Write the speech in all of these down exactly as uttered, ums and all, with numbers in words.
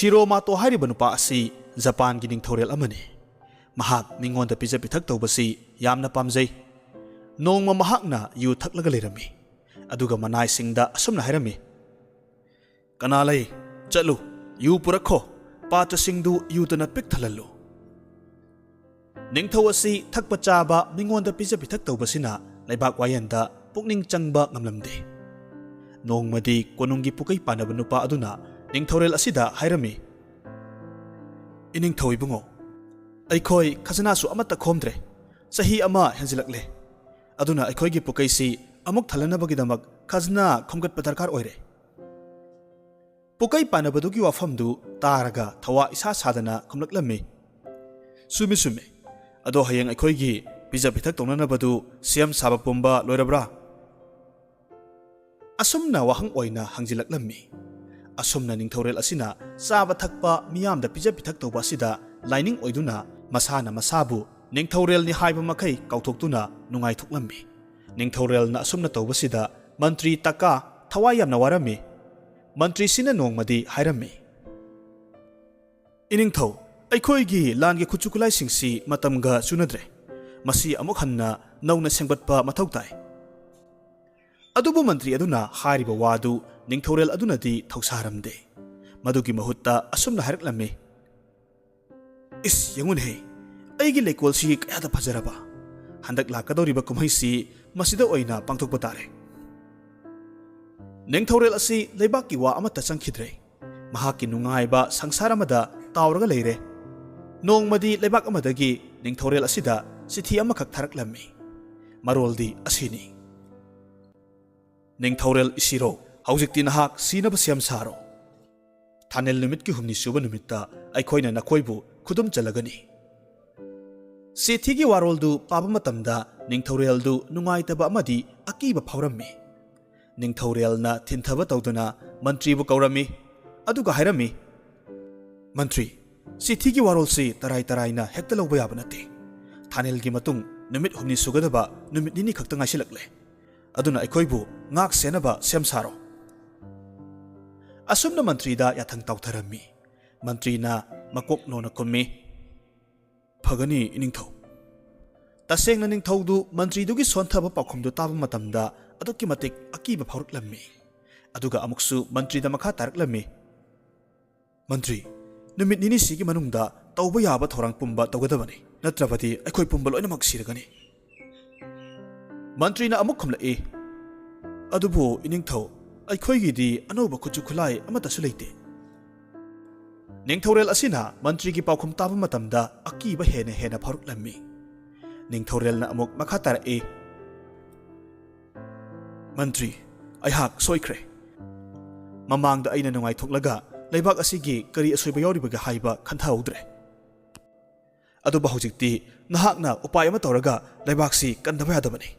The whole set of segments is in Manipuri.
ꯇꯤꯔꯣꯃꯥꯇꯣ ꯍꯥꯏꯔꯤꯕ ꯅꯨꯄꯥ ꯑꯁꯤ ꯖꯄꯥꯟꯒꯤ ꯅꯤꯡꯊꯧꯔꯦꯜ ꯑꯃꯅꯤ꯫ ꯃꯍꯥꯛ ꯃꯤꯉꯣꯟꯗ ꯄꯤꯖ ꯄꯤꯊꯛ ꯇꯧꯕꯁꯤ ꯌꯥꯝꯅ ꯄꯥꯝꯖꯩ꯫ ꯅꯣꯡꯃ ꯃꯍꯥꯛꯅ ꯌꯨ ꯊꯛꯂꯒ ꯂꯩꯔꯝꯃꯤ꯫ ꯑꯗꯨꯒ ꯃꯅꯥꯏꯁꯤꯡꯗ ꯑꯁꯨꯝꯅ ꯍꯥꯏꯔꯝꯃꯤ, "ꯀꯅꯥ ꯂꯩ? ꯆꯠꯂꯨ, ꯌꯨ ꯄꯨꯔꯛꯈꯣ, ꯄꯥꯇ꯭ꯔꯁꯤꯡꯗꯨ ꯌꯨꯗꯅ ꯄꯤꯛ ꯊꯜꯍꯜꯂꯨ꯫" ꯅꯤꯡꯊꯧ ꯑꯁꯤ ꯊꯛꯄ ꯆꯥꯕ ꯃꯤꯉꯣꯟꯗ ꯄꯤꯖ ꯄꯤꯊꯛ ꯇꯧꯕꯁꯤꯅ ꯂꯩꯕꯥꯛ ꯋꯥꯌꯦꯟꯗ ꯄꯨꯛꯅꯤꯡ ꯆꯪꯕ ꯉꯝꯂꯝꯗꯦ꯫ ꯅꯣꯡꯃꯗꯤ ꯀꯣꯅꯨꯡꯒꯤ ꯄꯨꯀꯩ ꯄꯥꯟꯅꯕ ꯅꯨꯄꯥ ꯑꯗꯨꯅ ꯅꯤꯡꯊꯧꯔꯦꯜ ꯑꯁꯤꯗ ꯍꯥꯏꯔꯝꯃꯤ, "ꯏꯅꯤꯡꯊꯧ ꯏꯕꯨꯡꯉꯣ, ꯑꯩꯈꯣꯏ ꯈꯖꯅꯥꯁꯨ ꯑꯃꯠꯇ ꯈꯣꯝꯗ꯭ꯔꯦ꯫ ꯆꯍꯤ ꯑꯃ ꯍꯦꯟꯖꯤꯜꯂꯛꯂꯦ꯫ ꯑꯗꯨꯅ ꯑꯩꯈꯣꯏꯒꯤ ꯄꯨꯀꯩꯁꯤ ꯑꯃꯨꯛ ꯊꯜꯍꯟꯅꯕꯒꯤꯗꯃꯛ ꯈꯖꯅꯥ ꯈꯣꯝꯒꯠꯄ ꯗꯔꯀꯥꯔ ꯑꯣꯏꯔꯦ꯫" ꯄꯨꯀꯩ ꯄꯥꯟꯅꯕꯗꯨꯒꯤ ꯋꯥꯐꯝꯗꯨ ꯇꯥꯔꯒ ꯊꯋꯥ ꯏꯁꯥ ꯁꯥꯗꯅ ꯈꯨꯝꯂꯛꯂꯝꯃꯤ, "ꯆꯨꯝꯃꯤ, ꯆꯨꯝꯃꯤ꯫ ꯑꯗꯣ ꯍꯌꯦꯡ ꯑꯩꯈꯣꯏꯒꯤ ꯄꯤꯖ ꯄꯤꯊꯛ ꯇꯧꯅꯅꯕꯗꯨ ꯁꯦꯝ ꯁꯥꯕ ꯄꯨꯝꯕ ꯂꯣꯏꯔꯕ꯭ꯔꯥ?" ꯑꯁꯨꯝꯅ ꯋꯥꯍꯪ ꯑꯣꯏꯅ ꯍꯪꯖꯤꯜꯂꯛꯂꯝꯃꯤ꯫ ꯑꯁꯨꯝꯅ ꯅꯤꯡꯊꯧꯔꯦꯜ ꯑꯁꯤꯅ ꯆꯥꯕ ꯊꯛꯄ ꯃꯤꯌꯥꯝꯗ ꯄꯤꯖ ꯄꯤꯊꯛ ꯇꯧꯕ ꯑꯁꯤꯗ ꯂꯥꯏꯅꯤꯡ ꯑꯣꯏꯗꯨꯅ ꯃꯁꯥꯅ ꯃꯁꯥꯕꯨ ꯅꯤꯡꯊꯧꯔꯦꯜꯅꯤ ꯍꯥꯏꯕ ꯃꯈꯩ ꯀꯥꯎꯊꯣꯛꯇꯨꯅ ꯅꯨꯡꯉꯥꯏꯊꯣꯛꯂꯝꯃꯤ꯫ ꯅꯤꯡꯊꯧꯔꯦꯜꯅ ꯑꯁꯨꯝꯅ ꯇꯧꯕꯁꯤꯗ ꯃꯟꯇ꯭ꯔꯤ ꯇꯀꯥ ꯊꯋꯥꯏ ꯌꯥꯝꯅ ꯋꯥꯔꯝꯃꯤ꯫ ꯃꯟꯇ꯭ꯔꯤꯁꯤꯅ ꯅꯣꯡꯃꯗꯤ ꯍꯥꯏꯔꯝꯃꯤ, "ꯏꯅꯤꯡꯊꯧ, ꯑꯩꯈꯣꯏꯒꯤ ꯂꯥꯟꯒꯤ ꯈꯨꯠꯁꯨ ꯈꯨꯠꯂꯥꯏꯁꯤꯡꯁꯤ ꯃꯇꯝꯒ ꯆꯨꯅꯗ꯭ꯔꯦ꯫ ꯃꯁꯤ ꯑꯃꯨꯛ ꯍꯟꯅ ꯅꯧꯅ ꯁꯦꯝꯒꯠꯄ ꯃꯊꯧ ꯇꯥꯏ꯫" ꯑꯗꯨꯕꯨ ꯃꯟꯇ꯭ꯔꯤ ꯑꯗꯨꯅ ꯍꯥꯏꯔꯤꯕ ꯋꯥꯗꯨ ꯅꯤꯡꯊꯧꯔꯦꯜ ꯑꯗꯨꯅꯗꯤ ꯊꯧꯁꯥꯔꯝꯗꯦ꯫ ꯃꯗꯨꯒꯤ ꯃꯍꯨꯠꯇ ꯑꯁꯨꯝꯅ ꯍꯥꯏꯔꯛꯂꯝꯃꯤ, "ꯏꯁ, ꯌꯦꯡꯉꯨꯅꯦꯍꯦ, ꯑꯩꯒꯤ ꯂꯩꯀꯣꯜꯁꯤ ꯀꯌꯥꯗ ꯐꯖꯔꯕ! ꯍꯟꯗꯛ ꯂꯥꯛꯀꯗꯧꯔꯤꯕ ꯀꯨꯝꯍꯩꯁꯤ ꯃꯁꯤꯗ ꯑꯣꯏꯅ ꯄꯥꯡꯊꯣꯛꯄ ꯇꯥꯔꯦ꯫" ꯅꯤꯡꯊꯧꯔꯦꯜ ꯑꯁꯤ ꯂꯩꯕꯥꯛꯀꯤ ꯋꯥ ꯑꯃꯠꯇ ꯆꯪꯈꯤꯗ꯭ꯔꯦ꯫ ꯃꯍꯥꯛꯀꯤ ꯅꯨꯡꯉꯥꯏꯕ ꯁꯪꯁꯥꯔ ꯑꯃꯗ ꯇꯥꯎꯔꯒ ꯂꯩꯔꯦ꯫ ꯅꯣꯡꯃꯗꯤ ꯂꯩꯕꯥꯛ ꯑꯃꯗꯒꯤ ꯅꯤꯡꯊꯧꯔꯦꯜ ꯑꯁꯤꯗ ꯆꯤꯊꯤ ꯑꯃꯈꯛ ꯊꯥꯔꯛꯂꯝꯃꯤ꯫ ꯃꯔꯣꯜꯗꯤ ꯑꯁꯤꯅꯤ: "ꯅꯤꯡꯊꯧꯔꯦꯜ ꯏꯁꯤꯔꯣ, ꯍꯧꯖꯤꯛꯇꯤ ꯅꯍꯥꯛ ꯁꯤꯅꯕ ꯁꯦꯝ ꯁꯥꯔꯣ꯫ ꯊꯥꯅꯤꯜ ꯅꯨꯃꯤꯠꯀꯤ ꯍꯨꯝꯅꯤ ꯁꯨꯕ ꯅꯨꯃꯤꯠꯇ ꯑꯩꯈꯣꯏꯅ ꯅꯈꯣꯏꯕꯨ ꯈꯨꯗꯨꯝ ꯆꯜꯂꯒꯅꯤ꯫" ꯆꯤꯊꯤꯒꯤ ꯋꯥꯔꯣꯜꯗꯨ ꯄꯥꯕ ꯃꯇꯝꯗ ꯅꯤꯡꯊꯧꯔꯦꯜꯗꯨ ꯅꯨꯡꯉꯥꯏꯇꯕ ꯑꯃꯗꯤ ꯑꯀꯤꯕ ꯐꯥꯎꯔꯝꯃꯤ꯫ ꯅꯤꯡꯊꯧꯔꯦꯜꯅ ꯊꯤꯟꯊꯕ ꯇꯧꯗꯨꯅ ꯃꯟꯇ꯭ꯔꯤꯕꯨ ꯀꯧꯔꯝꯃꯤ꯫ ꯑꯗꯨꯒ ꯍꯥꯏꯔꯝꯃꯤ, "ꯃꯟꯇ꯭ꯔꯤ, ꯆꯤꯊꯤꯒꯤ ꯋꯥꯔꯣꯜꯁꯤ ꯇꯔꯥꯏ ꯇꯔꯥꯏꯅ ꯍꯦꯛꯇ ꯂꯧꯕ ꯌꯥꯕ ꯅꯠꯇꯦ꯫ ꯊꯥꯅꯤꯜꯒꯤ ꯃꯇꯨꯡ ꯅꯨꯃꯤꯠ ꯍꯨꯝꯅꯤ ꯁꯨꯒꯗꯕ ꯅꯨꯃꯤꯠ ꯅꯤꯅꯤ ꯈꯛꯇ ꯉꯥꯏꯁꯤꯜꯂꯛꯂꯦ꯫ ꯑꯗꯨꯅ ꯑꯩꯈꯣꯏꯕꯨ ꯉꯥꯛ ꯁꯦꯟꯅꯕ ꯁꯦꯝ ꯁꯥꯔꯣ꯫" ꯑꯁꯨꯝꯅ ꯃꯟꯇ꯭ꯔꯤꯗ ꯌꯥꯊꯪ ꯇꯧꯊꯔꯝꯃꯤ꯫ ꯃꯟꯇ꯭ꯔꯤꯅ ꯃꯀꯣꯛ ꯅꯣꯟꯅ ꯈꯨꯝꯃꯤ, "ꯐꯒꯅꯤ, ꯏꯅꯤꯡꯊꯧ"꯫ ꯇꯁꯦꯡꯅ ꯅꯤꯡꯊꯧꯗꯨ ꯃꯟꯇ꯭ꯔꯤꯗꯨꯒꯤ ꯁꯣꯟꯊꯕ ꯄꯥꯎꯈꯨꯝꯗꯨ ꯇꯥꯕ ꯃꯇꯝꯗ ꯑꯗꯨꯛꯀꯤ ꯃꯇꯤꯛ ꯑꯀꯤꯕ ꯐꯥꯎꯔꯛꯂꯝꯃꯤ꯫ ꯑꯗꯨꯒ ꯑꯃꯨꯛꯁꯨ ꯃꯟꯇ꯭ꯔꯤꯗ ꯃꯈꯥ ꯇꯥꯔꯛꯂꯝꯃꯤ, "ꯃꯟꯇ꯭ꯔꯤ, ꯅꯨꯃꯤꯠ ꯅꯤꯅꯤꯁꯤꯒꯤ ꯃꯅꯨꯡꯗ ꯇꯧꯕ ꯌꯥꯕ ꯊꯧꯔꯥꯡ ꯄꯨꯝꯕ ꯇꯧꯒꯗꯕꯅꯤ, ꯅꯠꯇ꯭ꯔꯕꯗꯤ ꯑꯩꯈꯣꯏ ꯄꯨꯝꯕ ꯂꯣꯏꯅꯃꯛ ꯁꯤꯔꯒꯅꯤ"꯫ ꯃꯟꯇ꯭ꯔꯤꯅ ꯑꯃꯨꯛ ꯈꯨꯝꯂꯛꯏ, "ꯑꯗꯨꯕꯨ ꯏꯅꯤꯡꯊꯧ, ꯑꯩꯈꯣꯏꯒꯤꯗꯤ ꯑꯅꯧꯕ ꯈꯨꯠꯁꯨ ꯈꯨꯠꯂꯥꯏ ꯑꯃꯠꯇꯁꯨ ꯂꯩꯇꯦ"꯫ ꯅꯤꯡꯊꯧꯔꯦꯜ ꯑꯁꯤꯅ ꯃꯟꯇ꯭ꯔꯤꯒꯤ ꯄꯥꯎꯈꯨꯝ ꯇꯥꯕ ꯃꯇꯝꯗ ꯑꯀꯤꯕ ꯍꯦꯟꯅ ꯍꯦꯟꯅ ꯐꯥꯎꯔꯛꯂꯝꯃꯤ꯫ ꯅꯤꯡꯊꯧꯔꯦꯜꯅ ꯑꯃꯨꯛ ꯃꯈꯥ ꯇꯥꯔꯛꯏ, "ꯃꯟꯇ꯭ꯔꯤ, ꯑꯩꯍꯥꯛ ꯁꯣꯏꯈ꯭ꯔꯦ꯫ ꯃꯃꯥꯡꯗ ꯑꯩꯅ ꯅꯨꯡꯉꯥꯏꯊꯣꯛꯂꯒ ꯂꯩꯕꯥꯛ ꯑꯁꯤꯒꯤ ꯀꯔꯤ ꯑꯁꯣꯏꯕ ꯌꯥꯎꯔꯤꯕꯒꯦ ꯍꯥꯏꯕ ꯈꯟꯊꯍꯧꯗ꯭ꯔꯦ꯫ ꯑꯗꯨꯕꯨ ꯍꯧꯖꯤꯛꯇꯤ ꯅꯍꯥꯛꯅ ꯎꯄꯥꯏ ꯑꯃ ꯇꯧꯔꯒ ꯂꯩꯕꯥꯛꯁꯤ ꯀꯟꯗꯕ ꯌꯥꯗꯕꯅꯤ"꯫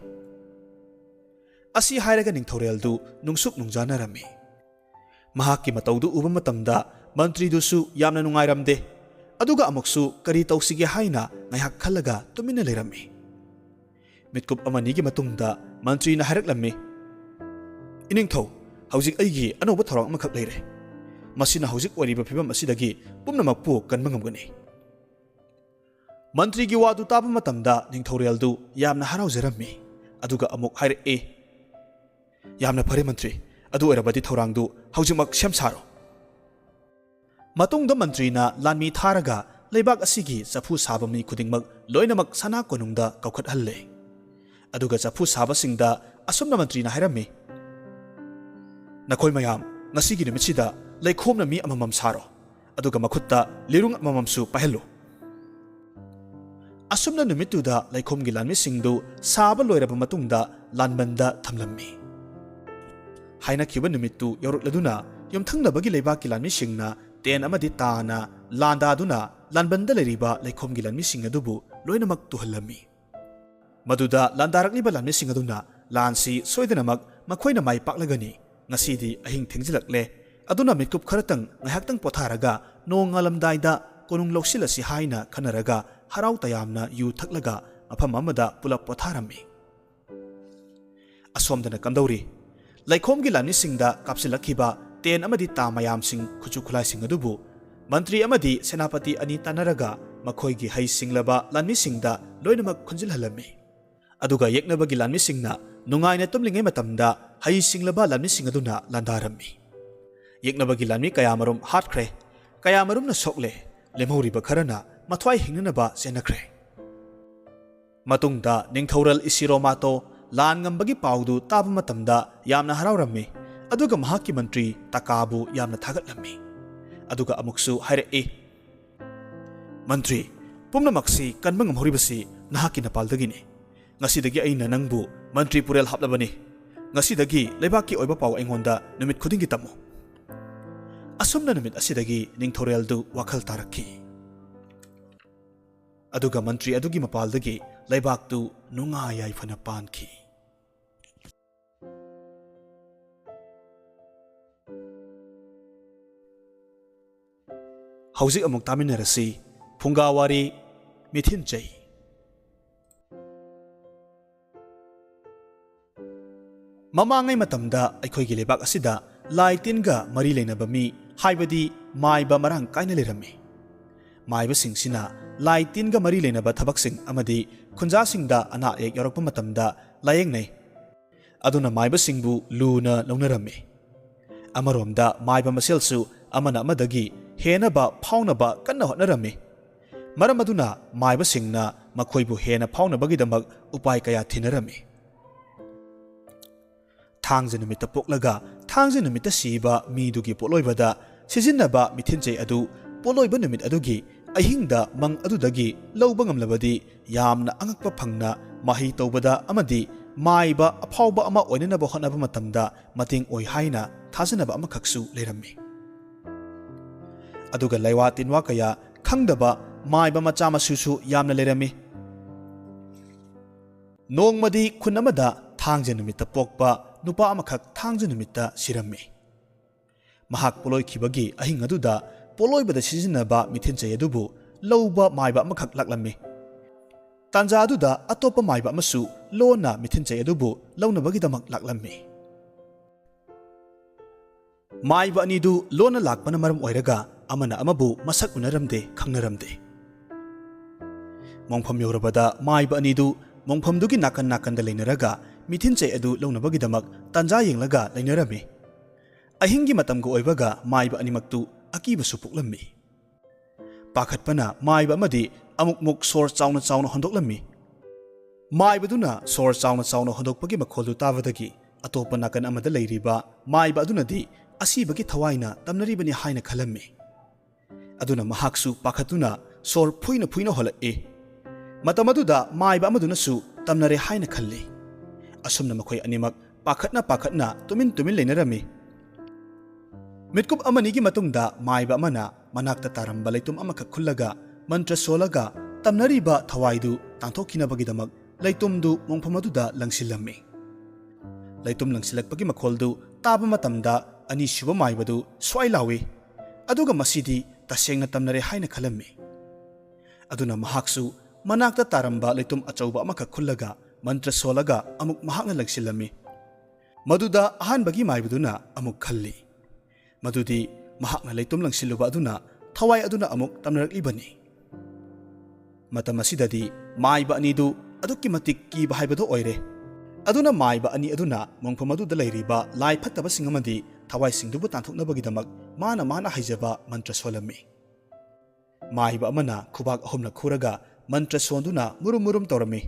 ꯑꯁꯤ ꯍꯥꯏꯔꯒ ꯅꯤꯡꯊꯧꯔꯦꯜꯗꯨ ꯅꯨꯡꯁꯨꯛ ꯅꯨꯡꯖꯥꯅꯔꯝꯃꯤ꯫ ꯃꯍꯥꯛꯀꯤ ꯃꯇꯧꯗꯨ ꯎꯕ ꯃꯇꯝꯗ ꯃꯟꯇ꯭ꯔꯤꯗꯨꯁꯨ ꯌꯥꯝꯅ ꯅꯨꯡꯉꯥꯏꯔꯝꯗꯦ꯫ ꯑꯗꯨꯒ ꯑꯃꯨꯛꯁꯨ ꯀꯔꯤ ꯇꯧꯁꯤꯒꯦ ꯍꯥꯏꯅ ꯉꯥꯏꯍꯥꯛ ꯈꯜꯂꯒ ꯇꯨꯃꯤꯟꯅ ꯂꯩꯔꯝꯃꯤ꯫ ꯃꯤꯠꯀꯨꯞ ꯑꯃꯅꯤꯒꯤ ꯃꯇꯨꯡꯗ ꯃꯟꯇ꯭ꯔꯤꯅ ꯍꯥꯏꯔꯛꯂꯝꯃꯤ, "ꯏꯅꯤꯡꯊꯧ, ꯍꯧꯖꯤꯛ ꯑꯩꯒꯤ ꯑꯅꯧꯕ ꯊꯧꯔꯥꯡ ꯑꯃꯈꯛ ꯂꯩꯔꯦ꯫ ꯃꯁꯤꯅ ꯍꯧꯖꯤꯛ ꯑꯣꯏꯔꯤꯕ ꯐꯤꯕꯝ ꯑꯁꯤꯗꯒꯤ ꯄꯨꯝꯅꯃꯛꯄꯨ ꯀꯟꯕ ꯉꯝꯒꯅꯤ"꯫ ꯃꯟꯇ꯭ꯔꯤꯒꯤ ꯋꯥꯗꯨ ꯇꯥꯕ ꯃꯇꯝꯗ ꯅꯤꯡꯊꯧꯔꯦꯜꯗꯨ ꯌꯥꯝꯅ ꯍꯔꯥꯎꯖꯔꯝꯃꯤ꯫ ꯑꯗꯨꯒ ꯑꯃꯨꯛ ꯍꯥꯏꯔꯛꯏ, "ꯌꯥꯝꯅ ꯐꯔꯦ ꯃꯟꯇ꯭ꯔꯤ, ꯑꯗꯨ ꯑꯣꯏꯔꯕꯗꯤ ꯊꯧꯔꯥꯡꯗꯨ ꯍꯧꯖꯤꯛꯃꯛ ꯁꯦꯝ ꯁꯥꯔꯣ"꯫ ꯃꯇꯨꯡꯗ ꯃꯟꯇ꯭ꯔꯤꯅ ꯂꯥꯟꯃꯤ ꯊꯥꯔꯒ ꯂꯩꯕꯥꯛ ꯑꯁꯤꯒꯤ ꯆꯐꯨ ꯁꯥꯕ ꯃꯤ ꯈꯨꯗꯤꯡꯃꯛ ꯂꯣꯏꯅꯃꯛ ꯁꯅꯥ ꯀꯣꯅꯨꯡꯗ ꯀꯧꯈꯠꯍꯜꯂꯦ꯫ ꯑꯗꯨꯒ ꯆꯐꯨ ꯁꯥꯕꯁꯤꯡꯗ ꯑꯁꯨꯝꯅ ꯃꯟꯇ꯭ꯔꯤꯅ ꯍꯥꯏꯔꯝꯃꯤ, "ꯅꯈꯣꯏ ꯃꯌꯥꯝ, ꯉꯁꯤꯒꯤ ꯅꯨꯃꯤꯠꯁꯤꯗ ꯂꯩꯈꯣꯝꯅ ꯃꯤ ꯑꯃꯃꯝ ꯁꯥꯔꯣ, ꯑꯗꯨꯒ ꯃꯈꯨꯠꯇ ꯂꯤꯔꯨꯡ ꯑꯃꯃꯝꯁꯨ ꯄꯥꯏꯍꯜꯂꯨ"꯫ ꯑꯁꯨꯝꯅ ꯅꯨꯃꯤꯠꯇꯨꯗ ꯂꯩꯈꯣꯝꯒꯤ ꯂꯥꯟꯃꯤꯁꯤꯡꯗꯨ ꯁꯥꯕ ꯂꯣꯏꯔꯕ ꯃꯇꯨꯡꯗ ꯂꯥꯟꯕꯟꯗ ꯊꯝꯂꯝꯃꯤ꯫ ꯍꯥꯏꯅꯈꯤꯕ ꯅꯨꯃꯤꯠꯇꯨ ꯌꯧꯔꯛꯂꯗꯨꯅ ꯌꯨꯝꯊꯪꯅꯕꯒꯤ ꯂꯩꯕꯥꯛꯀꯤ ꯂꯥꯟꯃꯤꯁꯤꯡꯅ ꯇꯦꯟ ꯑꯃꯗꯤ ꯇꯥꯅ ꯂꯥꯟꯗꯥꯗꯨꯅ ꯂꯥꯟꯕꯟꯗ ꯂꯩꯔꯤꯕ ꯂꯩꯈꯣꯝꯒꯤ ꯂꯥꯟꯃꯤꯁꯤꯡ ꯑꯗꯨꯕꯨ ꯂꯣꯏꯅꯃꯛ ꯇꯨꯍꯜꯂꯝꯃꯤ꯫ ꯃꯗꯨꯗ ꯂꯥꯟꯗꯥꯔꯛꯂꯤꯕ ꯂꯥꯟꯃꯤꯁꯤꯡ ꯑꯗꯨꯅ ꯂꯥꯟꯁꯤ ꯁꯣꯏꯗꯅꯃꯛ ꯃꯈꯣꯏꯅ ꯃꯥꯏ ꯄꯥꯛꯂꯒꯅꯤ, ꯉꯁꯤꯗꯤ ꯑꯍꯤꯡ ꯊꯦꯡꯖꯤꯜꯂꯛꯂꯦ, ꯑꯗꯨꯅ ꯃꯤꯠꯀꯨꯞ ꯈꯔꯇꯪ ꯉꯥꯏꯍꯥꯛꯇꯪ ꯄꯣꯊꯥꯔꯒ ꯅꯣꯡ ꯉꯥꯜꯂꯝꯗꯥꯏꯗ ꯀꯣꯅꯨꯡ ꯂꯧꯁꯤꯜꯂꯁꯤ ꯍꯥꯏꯅ ꯈꯟꯅꯔꯒ ꯍꯔꯥꯎ ꯇꯌꯥꯝꯅ ꯌꯨ ꯊꯛꯂꯒ ꯃꯐꯝ ꯑꯃꯗ ꯄꯨꯂꯞ ꯄꯣꯊꯥꯔꯝꯃꯤ꯫ ꯑꯁꯣꯝꯗꯅ ꯀꯝꯗꯧꯔꯤ? ꯂꯩꯈꯣꯝꯒꯤ ꯂꯥꯟꯃꯤꯁꯤꯡꯗ ꯀꯥꯞꯁꯤꯜꯂꯛꯈꯤꯕ ꯇꯦꯟ ꯑꯃꯗꯤ ꯇꯥ ꯃꯌꯥꯝꯁꯤꯡ, ꯈꯨꯠꯁꯨ ꯈꯨꯠꯂꯥꯏꯁꯤꯡ ꯑꯗꯨꯕꯨ ꯃꯟꯇ꯭ꯔꯤ ꯑꯃꯗꯤ ꯁꯦꯅꯥꯄꯇꯤ ꯑꯅꯤ ꯇꯥꯟꯅꯔꯒ ꯃꯈꯣꯏꯒꯤ ꯍꯩ ꯁꯤꯡꯂꯕ ꯂꯥꯟꯃꯤꯁꯤꯡꯗ ꯂꯣꯏꯅꯃꯛ ꯈꯨꯟꯖꯤꯜꯍꯜꯂꯝꯃꯤ꯫ ꯑꯗꯨꯒ ꯌꯦꯛꯅꯕꯒꯤ ꯂꯥꯟꯃꯤꯁꯤꯡꯅ ꯅꯨꯡꯉꯥꯏꯅ ꯇꯨꯝꯂꯤꯉꯩ ꯃꯇꯝꯗ ꯍꯩ ꯁꯤꯡꯂꯕ ꯂꯥꯟꯃꯤꯁꯤꯡ ꯑꯗꯨꯅ ꯂꯥꯟꯗꯥꯔꯝꯃꯤ꯫ ꯌꯦꯛꯅꯕꯒꯤ ꯂꯥꯟꯃꯤ ꯀꯌꯥꯃꯔꯨꯝ ꯍꯥꯠꯈ꯭ꯔꯦ, ꯀꯌꯥꯃꯔꯨꯝꯅ ꯁꯣꯛꯂꯦ, ꯂꯦꯝꯍꯧꯔꯤꯕ ꯈꯔꯅ ꯃꯊ꯭ꯋꯥꯏ ꯍꯤꯡꯅꯅꯕ ꯆꯦꯟꯅꯈ꯭ꯔꯦ꯫ ꯃꯇꯨꯡꯗ ꯅꯤꯡꯊꯧꯔꯦꯜ ꯏꯁꯤꯔꯣꯃꯥꯇꯣ ꯂꯥꯟ ꯉꯝꯕꯒꯤ ꯄꯥꯎꯗꯨ ꯇꯥꯕ ꯃꯇꯝꯗ ꯌꯥꯝꯅ ꯍꯔꯥꯎꯔꯝꯃꯤ, ꯑꯗꯨꯒ ꯃꯍꯥꯛꯀꯤ ꯃꯟꯇ꯭ꯔꯤ ꯇꯀꯥꯕꯨ ꯌꯥꯝꯅ ꯊꯥꯒꯠꯂꯝꯃꯤ꯫ ꯑꯗꯨꯒ ꯑꯃꯨꯛꯁꯨ ꯍꯥꯏꯔꯛꯏ, "ꯃꯟꯇ꯭ꯔꯤ, ꯄꯨꯝꯅꯃꯛꯁꯤ ꯀꯟꯕ ꯉꯝꯍꯧꯔꯤꯕꯁꯤ ꯅꯍꯥꯛꯀꯤ ꯅꯄꯥꯜꯗꯒꯤꯅꯤ꯫ ꯉꯁꯤꯗꯒꯤ ꯑꯩꯅ ꯅꯪꯕꯨ ꯃꯟꯇ꯭ꯔꯤ ꯄꯨꯔꯦꯜ ꯍꯥꯞꯂꯕꯅꯤ꯫ ꯉꯁꯤꯗꯒꯤ ꯂꯩꯕꯥꯛꯀꯤ ꯑꯣꯏꯕ ꯄꯥꯎ ꯑꯩꯉꯣꯟꯗ ꯅꯨꯃꯤꯠ ꯈꯨꯗꯤꯡꯒꯤ ꯇꯝꯃꯨ꯫" ꯑꯁꯨꯝꯅ ꯅꯨꯃꯤꯠ ꯑꯁꯤꯗꯒꯤ ꯅꯤꯡꯊꯧꯔꯦꯜꯗꯨ ꯋꯥꯈꯜ ꯇꯥꯔꯛꯈꯤ꯫ ꯑꯗꯨꯒ ꯃꯟꯇ꯭ꯔꯤ ꯑꯗꯨꯒꯤ ꯃꯄꯥꯜꯗꯒꯤ ꯂꯩꯕꯥꯛꯇꯨ ꯅꯨꯡꯉꯥꯏ ꯌꯥꯏꯐꯅ ꯄꯥꯟꯈꯤ꯫ ꯍꯧꯖꯤꯛ ꯑꯃꯨꯛ ꯇꯥꯃꯤꯟꯅꯔꯁꯤ ꯐꯨꯡꯒꯥꯋꯥꯔꯤ ꯃꯤꯊꯤꯟꯆꯩ꯫ ꯃꯃꯥꯡꯉꯩ ꯃꯇꯝꯗ ꯑꯩꯈꯣꯏꯒꯤ ꯂꯩꯕꯥꯛ ꯑꯁꯤꯗ ꯂꯥꯏ ꯇꯤꯟꯒ ꯃꯔꯤ ꯂꯩꯅꯕ ꯃꯤ, ꯍꯥꯏꯕꯗꯤ ꯃꯥꯏꯕ ꯃꯔꯥꯡ ꯀꯥꯏꯅ ꯂꯩꯔꯝꯃꯤ꯫ ꯃꯥꯏꯕꯁꯤꯡꯁꯤꯅ ꯂꯥꯏ ꯇꯤꯟꯒ ꯃꯔꯤ ꯂꯩꯅꯕ ꯊꯕꯛꯁꯤꯡ ꯑꯃꯗꯤ ꯈꯨꯟꯖꯥꯁꯤꯡꯗ ꯑꯅꯥ ꯑꯌꯦꯛ ꯌꯥꯎꯔꯛꯄ ꯃꯇꯝꯗ ꯂꯥꯌꯦꯡꯅꯩ꯫ ꯑꯗꯨꯅ ꯃꯥꯏꯕꯁꯤꯡꯕꯨ ꯂꯨꯅ ꯂꯧꯅꯔꯝꯃꯤ꯫ ꯑꯃꯔꯣꯝꯗ ꯃꯥꯏꯕ ꯃꯁꯦꯜꯁꯨ ꯑꯃꯅ ꯑꯃꯗꯒꯤ ꯍꯦꯟꯅꯕ ꯐꯥꯎꯅꯕ ꯀꯟꯅ ꯍꯣꯠꯅꯔꯝꯃꯤ꯫ ꯃꯔꯝ ꯑꯗꯨꯅ ꯃꯥꯏꯕꯁꯤꯡꯅ ꯃꯈꯣꯏꯕꯨ ꯍꯦꯟꯅ ꯐꯥꯎꯅꯕꯒꯤꯗꯃꯛ ꯎꯄꯥꯏ ꯀꯌꯥ ꯊꯤꯅꯔꯝꯃꯤ꯫ ꯊꯥꯡꯖ ꯅꯨꯃꯤꯠꯇ ꯄꯣꯛꯂꯒ ꯊꯥꯡꯖ ꯅꯨꯃꯤꯠꯇ ꯁꯤꯕ ꯃꯤꯗꯨꯒꯤ ꯄꯣꯠꯂꯣꯏꯕꯗ ꯁꯤꯖꯤꯟꯅꯕ ꯃꯤꯊꯤꯟꯆꯩ ꯑꯗꯨ ꯄꯣꯠꯂꯣꯏꯕ ꯅꯨꯃꯤꯠ ꯑꯗꯨꯒꯤ ꯑꯍꯤꯡꯗ ꯃꯪ ꯑꯗꯨꯗꯒꯤ ꯂꯧꯕ ꯉꯝꯂꯕꯗꯤ ꯌꯥꯝꯅ ꯑꯉꯛꯄ ꯐꯪꯅ ꯃꯍꯩ ꯇꯧꯕꯗ ꯑꯃꯗꯤ ꯃꯥꯏꯕ ꯑꯐꯥꯎꯕ ꯑꯃ ꯑꯣꯏꯅꯅꯕ ꯍꯣꯠꯅꯕ ꯃꯇꯝꯗ ꯃꯇꯦꯡ ꯑꯣꯏ ꯍꯥꯏꯅ ꯊꯥꯖꯅꯕ ꯑꯃꯈꯛꯁꯨ ꯂꯩꯔꯝꯃꯤ꯫ ꯑꯗꯨꯒ ꯂꯩꯋꯥ ꯇꯤꯟꯋꯥ ꯀꯌꯥ ꯈꯪꯗꯕ ꯃꯥꯏꯕ ꯃꯆꯥ ꯃꯁꯨꯁꯨ ꯌꯥꯝꯅ ꯂꯩꯔꯝꯃꯤ꯫ ꯅꯣꯡꯃꯗꯤ ꯈꯨꯟ ꯑꯃꯗ ꯊꯥꯡꯖ ꯅꯨꯃꯤꯠꯇ ꯄꯣꯛꯄ ꯅꯨꯄꯥ ꯑꯃꯈꯛ ꯊꯥꯡꯖ ꯅꯨꯃꯤꯠꯇ ꯁꯤꯔꯝꯃꯤ꯫ ꯃꯍꯥꯛ ꯄꯣꯠꯂꯣꯏꯈꯤꯕꯒꯤ ꯑꯍꯤꯡ ꯑꯗꯨꯗ ꯄꯣꯠꯂꯣꯏꯕꯗ ꯁꯤꯖꯤꯟꯅꯕ ꯃꯤꯊꯤꯟꯆꯩ ꯑꯗꯨꯕꯨ ꯂꯧꯕ ꯃꯥꯏꯕ ꯑꯃꯈꯛ ꯂꯥꯛꯂꯝꯃꯤ꯫ ꯇꯥꯟꯖꯥ ꯑꯗꯨꯗ ꯑꯇꯣꯞꯄ ꯃꯥꯏꯕ ꯑꯃꯁꯨ ꯂꯣꯟꯅ ꯃꯤꯊꯤꯟꯆꯩ ꯑꯗꯨꯕꯨ ꯂꯧꯅꯕꯒꯤꯗꯃꯛ ꯂꯥꯛꯂꯝꯃꯤ꯫ ꯃꯥꯏꯕ ꯑꯅꯤꯗꯨ ꯂꯣꯟꯅ ꯂꯥꯛꯄꯅ ꯃꯔꯝ ꯑꯣꯏꯔꯒ ꯑꯃꯅ ꯑꯃꯕꯨ ꯃꯁꯛ ꯎꯅꯔꯝꯗꯦ, ꯈꯪꯅꯔꯝꯗꯦ꯫ ꯃꯣꯡꯐꯝ ꯌꯧꯔꯕꯗ ꯃꯥꯏꯕ ꯑꯅꯤꯗꯨ ꯃꯣꯡꯐꯝꯗꯨꯒꯤ ꯅꯥꯀꯟ ꯅꯥꯀꯟꯗ ꯂꯩꯅꯔꯒ ꯃꯤꯊꯤꯟꯆꯩ ꯑꯗꯨ ꯂꯧꯅꯕꯒꯤꯗꯃꯛ ꯇꯥꯟꯖꯥ ꯌꯦꯡꯂꯒ ꯂꯩꯅꯔꯝꯃꯤ꯫ ꯑꯍꯤꯡꯒꯤ ꯃꯇꯝꯒ ꯑꯣꯏꯕꯒ ꯃꯥꯏꯕ ꯑꯅꯤꯃꯛꯇꯨ ꯑꯀꯤꯕꯁꯨ ꯄꯣꯛꯂꯝꯃꯤ꯫ ꯄꯥꯈꯠꯄꯅ ꯃꯥꯏꯕ ꯑꯃꯗꯤ ꯑꯃꯨꯛꯃꯨꯛ ꯁꯣꯔ ꯆꯥꯎꯅ ꯆꯥꯎꯅ ꯍꯣꯟꯗꯣꯛꯂꯝꯃꯤ꯫ ꯃꯥꯏꯕꯗꯨꯅ ꯁꯣꯔ ꯆꯥꯎꯅ ꯆꯥꯎꯅ ꯍꯣꯟꯗꯣꯛꯄꯒꯤ ꯃꯈꯣꯜꯗꯨ ꯇꯥꯕꯗꯒꯤ ꯑꯇꯣꯞꯄ ꯅꯥꯀꯟ ꯑꯃꯗ ꯂꯩꯔꯤꯕ ꯃꯥꯏꯕ ꯑꯗꯨꯅꯗꯤ ꯑꯁꯤꯕꯒꯤ ꯊꯋꯥꯏꯅ ꯇꯝꯅꯔꯤꯕꯅꯤ ꯍꯥꯏꯅ ꯈꯜꯂꯝꯃꯤ꯫ ꯑꯗꯨꯅ ꯃꯍꯥꯛꯁꯨ ꯄꯥꯈꯠꯇꯨꯅ ꯁꯣꯔ ꯐꯨꯏꯅ ꯐꯨꯏꯅ ꯍꯣꯜꯂꯛꯏ꯫ ꯃꯇꯝ ꯑꯗꯨꯗ ꯃꯥꯏꯕ ꯑꯃꯗꯨꯅꯁꯨ ꯇꯝꯅꯔꯦ ꯍꯥꯏꯅ ꯈꯜꯂꯤ꯫ ꯑꯁꯨꯝꯅ ꯃꯈꯣꯏ ꯑꯅꯤꯃꯛ ꯄꯥꯈꯠꯅ ꯄꯥꯈꯠꯅ ꯇꯨꯃꯤꯟ ꯇꯨꯃꯤꯟ ꯂꯩꯅꯔꯝꯃꯤ꯫ ꯃꯤꯠꯀꯨꯞ ꯑꯃꯅꯤꯒꯤ ꯃꯇꯨꯡꯗ ꯃꯥꯏꯕ ꯑꯃꯅ ꯃꯅꯥꯛꯇ ꯇꯥꯔꯝꯕ ꯂꯩꯇꯨꯝ ꯑꯃꯈꯛ ꯈꯨꯜꯂꯒ ꯃꯟꯇ꯭ꯔ ꯁꯣꯜꯂꯒ ꯇꯝꯅꯔꯤꯕ ꯊꯋꯥꯏꯗꯨ ꯇꯥꯟꯊꯣꯛꯈꯤꯅꯕꯒꯤꯗꯃꯛ ꯂꯩꯇꯨꯝꯗꯨ ꯃꯣꯡꯐꯝ ꯑꯗꯨꯗ ꯂꯪꯁꯤꯜꯂꯝꯃꯤ꯫ ꯂꯩꯇꯨꯝ ꯂꯪꯁꯤꯜꯂꯛꯄꯒꯤ ꯃꯈꯣꯜꯗꯨ ꯇꯥꯕ ꯃꯇꯝꯗ ꯑꯅꯤꯁꯨꯕ ꯃꯥꯏꯕꯗꯨ ꯁ꯭ꯋꯥꯏ ꯂꯥꯎꯏ, ꯑꯗꯨꯒ ꯃꯁꯤꯗꯤ ꯇꯁꯦꯡꯅ ꯇꯝꯅꯔꯦ ꯍꯥꯏꯅ ꯈꯜꯂꯝꯃꯤ꯫ ꯑꯗꯨꯅ ꯃꯍꯥꯛꯁꯨ ꯃꯅꯥꯛꯇ ꯇꯥꯔꯝꯕ ꯂꯩꯇꯨꯝ ꯑꯆꯧꯕ ꯑꯃꯈꯛ ꯈꯨꯜꯂꯒ ꯃꯟꯇ꯭ꯔ ꯁꯣꯜꯂꯒ ꯑꯃꯨꯛ ꯃꯍꯥꯛꯅ ꯂꯪꯁꯤꯜꯂꯝꯃꯤ꯫ ꯃꯗꯨꯗ ꯑꯍꯥꯟꯕꯒꯤ ꯃꯥꯏꯕꯗꯨꯅ ꯑꯃꯨꯛ ꯈꯜꯂꯤ ꯃꯗꯨꯗꯤ ꯃꯍꯥꯛꯅ ꯂꯩꯇꯨꯝ ꯂꯪꯁꯤꯜꯂꯨꯕ ꯑꯗꯨꯅ ꯊꯋꯥꯏ ꯑꯗꯨꯅ ꯑꯃꯨꯛ ꯇꯝꯅꯔꯛꯂꯤꯕꯅꯤ꯫ ꯃꯇꯝ ꯑꯁꯤꯗꯗꯤ ꯃꯥꯏꯕ ꯑꯅꯤꯗꯨ ꯑꯗꯨꯛꯀꯤ ꯃꯇꯤꯛ ꯀꯤꯕ ꯍꯥꯏꯕꯗꯨ ꯑꯣꯏꯔꯦ꯫ ꯑꯗꯨꯅ ꯃꯥꯏꯕ ꯑꯅꯤ ꯑꯗꯨꯅ ꯃꯣꯡꯐꯝ ꯑꯗꯨꯗ ꯂꯩꯔꯤꯕ ꯂꯥꯏ ꯐꯠꯇꯕꯁꯤꯡ ꯑꯃꯗꯤ ꯊꯋꯥꯏꯁꯤꯡꯗꯨꯕꯨ ꯇꯥꯟꯊꯣꯛꯅꯕꯒꯤꯗꯃꯛ ꯃꯥꯅ ꯃꯥꯅ ꯍꯩꯖꯕ ꯃꯟꯇ꯭ꯔ ꯁꯣꯜꯂꯝꯃꯤ꯫ ꯃꯥꯏꯕ ꯑꯃꯅ ꯈꯨꯕꯥꯛ ꯑꯍꯨꯝꯂꯛ ꯈꯨꯔꯒ ꯃꯟꯇ꯭ꯔ ꯁꯣꯟꯗꯨꯅ ꯃꯨꯔꯨꯝ ꯃꯨꯔꯨꯝ ꯇꯧꯔꯝꯃꯤ꯫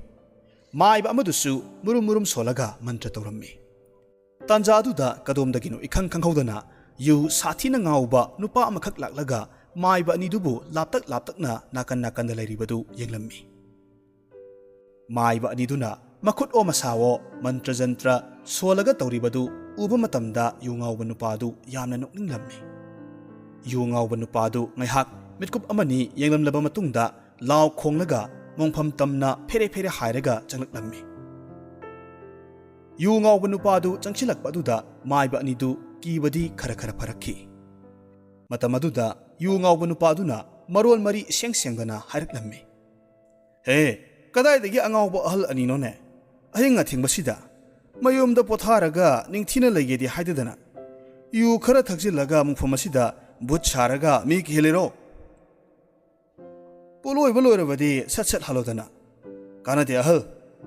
ꯃꯥꯏꯕ ꯑꯃꯗꯨꯁꯨ ꯃꯨꯔꯨꯝ ꯃꯨꯔꯨꯝ ꯁꯣꯜꯂꯒ ꯃꯟꯇ꯭ꯔ ꯇꯧꯔꯝꯃꯤ꯫ ꯇꯥꯟꯖꯥ ꯑꯗꯨꯗ ꯀꯗꯣꯝꯗꯒꯤꯅꯣ ꯏꯈꯪ ꯈꯪꯍꯧꯗꯅ ꯌꯨ ꯁꯥꯊꯤꯅ ꯉꯥꯎꯕ ꯅꯨꯄꯥ ꯑꯃꯈꯛ ꯂꯥꯛꯂꯒ ꯃꯥꯏꯕ ꯑꯅꯤꯗꯨꯕꯨ ꯂꯥꯞꯇꯛ ꯂꯥꯞꯇꯛꯅ ꯅꯥꯀꯟ ꯅꯥꯀꯟꯗ ꯂꯩꯔꯤꯕꯗꯨ ꯌꯦꯡꯂꯝꯃꯤ꯫ ꯃꯥꯏꯕ ꯑꯅꯤꯗꯨꯅ ꯃꯈꯨꯠ ꯑꯣ ꯃꯁꯥꯋꯣ ꯃꯟꯇ꯭ꯔ ꯖꯟꯇ꯭ꯔ ꯁꯣꯜꯂꯒ ꯇꯧꯔꯤꯕꯗꯨ ꯎꯕ ꯃꯇꯝꯗ ꯌꯨ ꯉꯥꯎꯕ ꯅꯨꯄꯥꯗꯨ ꯌꯥꯝꯅ ꯅꯣꯛꯅꯤꯡꯂꯝꯃꯤ꯫ ꯌꯨ ꯉꯥꯎꯕ ꯅꯨꯄꯥꯗꯨ ꯉꯥꯏꯍꯥꯛ ꯃꯤꯠꯀꯨꯞ ꯑꯃꯅꯤ ꯌꯦꯡꯂꯝꯂꯕ ꯃꯇꯨꯡꯗ ꯂꯥꯎ ꯈꯣꯡꯂꯒ ꯃꯣꯡꯐꯝ ꯇꯝꯅ ꯐꯦꯔꯦ ꯐꯦꯔꯦ ꯍꯥꯏꯔꯒ ꯆꯪꯂꯛꯂꯝꯃꯤ꯫ ꯌꯨ ꯉꯥꯎꯕ ꯅꯨꯄꯥꯗꯨ ꯆꯪꯁꯤꯜꯂꯛꯄ ꯑꯗꯨꯗ ꯃꯥꯏꯕ ꯑꯅꯤꯗꯨ ꯀꯤꯕꯗꯤ ꯈꯔ ꯈꯔ ꯐꯔꯛꯈꯤ꯫ ꯃꯇꯝ ꯑꯗꯨꯗ ꯌꯨ ꯉꯥꯎꯕ ꯅꯨꯄꯥꯗꯨꯅ ꯃꯔꯣꯟ ꯃꯔꯤ ꯏꯁꯦꯡ ꯁꯦꯡꯗꯅ ꯍꯥꯏꯔꯛꯂꯝꯃꯤ꯫ "ꯍꯦ, ꯀꯗꯥꯏꯗꯒꯤ ꯑꯉꯥꯎꯕ ꯑꯍꯜ ꯑꯅꯤꯅꯣꯅꯦ? ꯑꯍꯤꯡ ꯑꯊꯦꯡꯕꯁꯤꯗ ꯃꯌꯨꯝꯗ ꯄꯣꯊꯥꯔꯒ ꯅꯤꯡꯊꯤꯅ ꯂꯩꯒꯦꯗꯤ ꯍꯥꯏꯗꯗꯅ ꯌꯨ ꯈꯔ ꯊꯛꯆꯤꯜꯂꯒ ꯃꯐꯝ ꯑꯁꯤꯗ ꯚꯨꯠ ꯁꯥꯔꯒ ꯃꯤ ꯀꯤꯍꯜꯂꯤꯔꯣ? ꯄꯣꯠꯂꯣꯏꯕ ꯂꯣꯏꯔꯕꯗꯤ ꯁꯠ ꯁꯠ ꯍꯜꯂꯣꯗꯅ꯫ ꯀꯥꯟꯅꯗꯦ ꯑꯍꯜ,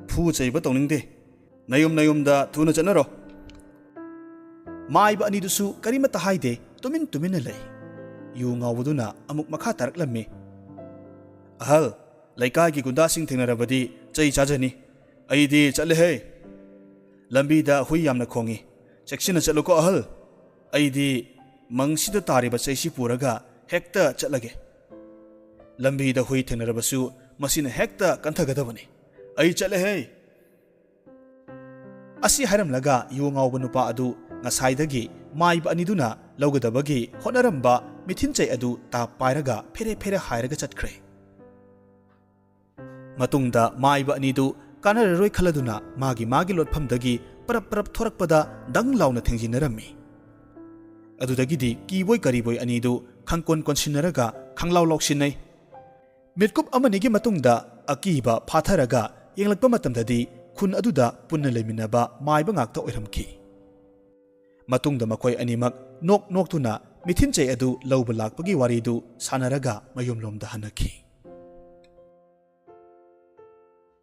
ꯐꯨ ꯆꯩꯕ ꯇꯧꯅꯤꯡꯗꯦ꯫ ꯅꯌꯨꯝ ꯅꯌꯨꯝꯗ ꯊꯨꯅ ꯆꯠꯅꯔꯣ꯫ ꯃꯥꯏꯕ ꯑꯅꯤꯗꯨꯁꯨ ꯀꯔꯤꯃꯠꯇ ꯍꯥꯏꯗꯦ, ꯇꯨꯃꯤꯟ ꯇꯨꯃꯤꯟꯅ ꯂꯩ꯫ ꯌꯨ ꯉꯥꯎꯕꯗꯨꯅ ꯑꯃꯨꯛ ꯃꯈꯥ ꯇꯥꯔꯛꯂꯝꯃꯤ, "ꯑꯍꯜ, ꯂꯩꯀꯥꯏꯒꯤ ꯒꯨꯟꯗꯥꯁꯤꯡ ꯊꯦꯡꯅꯔꯕꯗꯤ ꯆꯩ ꯆꯥꯖꯅꯤ꯫ ꯑꯩꯗꯤ ꯆꯠꯂꯦꯍꯦ꯫ ꯂꯝꯕꯤꯗ ꯍꯨꯏ ꯌꯥꯝꯅ ꯈꯣꯡꯏ꯫ ꯆꯦꯛꯁꯤꯟꯅ ꯆꯠꯂꯨꯀꯣ ꯑꯍꯜ꯫ ꯑꯩꯗꯤ ꯃꯪꯁꯤꯗ ꯇꯥꯔꯤꯕ ꯆꯩꯁꯤ ꯄꯨꯔꯒ ꯍꯦꯛꯇ ꯆꯠꯂꯒꯦ꯫ ꯂꯝꯕꯤꯗ ꯍꯨꯏ ꯊꯦꯡꯅꯔꯕꯁꯨ ꯃꯁꯤꯅ ꯍꯦꯛꯇ ꯀꯟꯊꯒꯗꯕꯅꯤ꯫ ꯑꯩ ꯆꯠꯂꯦꯍꯦ!" ꯑꯁꯤ ꯍꯥꯏꯔꯝꯂꯒ ꯌꯨ ꯉꯥꯎꯕ ꯅꯨꯄꯥ ꯑꯗꯨ ꯉꯁꯥꯏꯗꯒꯤ ꯃꯥꯏꯕ ꯑꯅꯤꯗꯨꯅ ꯂꯧꯒꯗꯕꯒꯤ ꯍꯣꯠꯅꯔꯝꯕ ꯃꯤꯊꯤꯟ ꯆꯩ ꯑꯗꯨ ꯇꯥꯞ ꯄꯥꯏꯔꯒ ꯐꯦꯔꯦ ꯐꯦꯔꯦ ꯍꯥꯏꯔꯒ ꯆꯠꯈ꯭ꯔꯦ꯫ ꯃꯇꯨꯡꯗ ꯃꯥꯏꯕ ꯑꯅꯤꯗꯨ ꯀꯥꯟꯅꯔꯔꯣꯏ ꯈꯜꯂꯗꯨꯅ ꯃꯥꯒꯤ ꯃꯥꯒꯤ ꯂꯣꯠꯐꯝꯗꯒꯤ ꯄꯔꯞ ꯄꯔꯞ ꯊꯣꯔꯛꯄꯗ ꯗꯪ ꯂꯥꯎꯅ ꯊꯦꯡꯖꯤꯟꯅꯔꯝꯃꯤ꯫ ꯑꯗꯨꯗꯒꯤꯗꯤ ꯀꯤꯕꯣꯏ ꯀꯔꯤꯕꯣꯏ ꯑꯅꯤꯗꯨ ꯈꯪꯀꯣꯟ ꯀꯣꯟꯁꯤꯟꯅꯔꯒ ꯈꯪꯂꯥꯎ ꯂꯥꯎꯁꯤꯟꯅꯩ꯫ ꯃꯤꯠꯀꯨꯞ ꯑꯃꯅꯤꯒꯤ ꯃꯇꯨꯡꯗ ꯑꯀꯤꯕ ꯐꯥꯊꯔꯒ ꯌꯦꯡꯂꯛꯄ ꯃꯇꯝꯗꯗꯤ ꯈꯨꯟ ꯑꯗꯨꯗ ꯄꯨꯟꯅ ꯂꯩꯃꯤꯟꯅꯕ ꯃꯥꯏꯕ ꯉꯥꯛꯇ ꯑꯣꯏꯔꯝꯈꯤ꯫ ꯃꯇꯨꯡꯗ ꯃꯈꯣꯏ ꯑꯅꯤꯃꯛ ꯅꯣꯛ ꯅꯣꯛꯇꯨꯅ ꯃꯤꯊꯤꯟ ꯆꯩ ꯑꯗꯨ ꯂꯧꯕ ꯂꯥꯛꯄꯒꯤ ꯋꯥꯔꯤꯗꯨ ꯁꯥꯟꯅꯔꯒ ꯃꯌꯨꯝꯂꯣꯝꯗ ꯍꯟꯅꯈꯤ꯫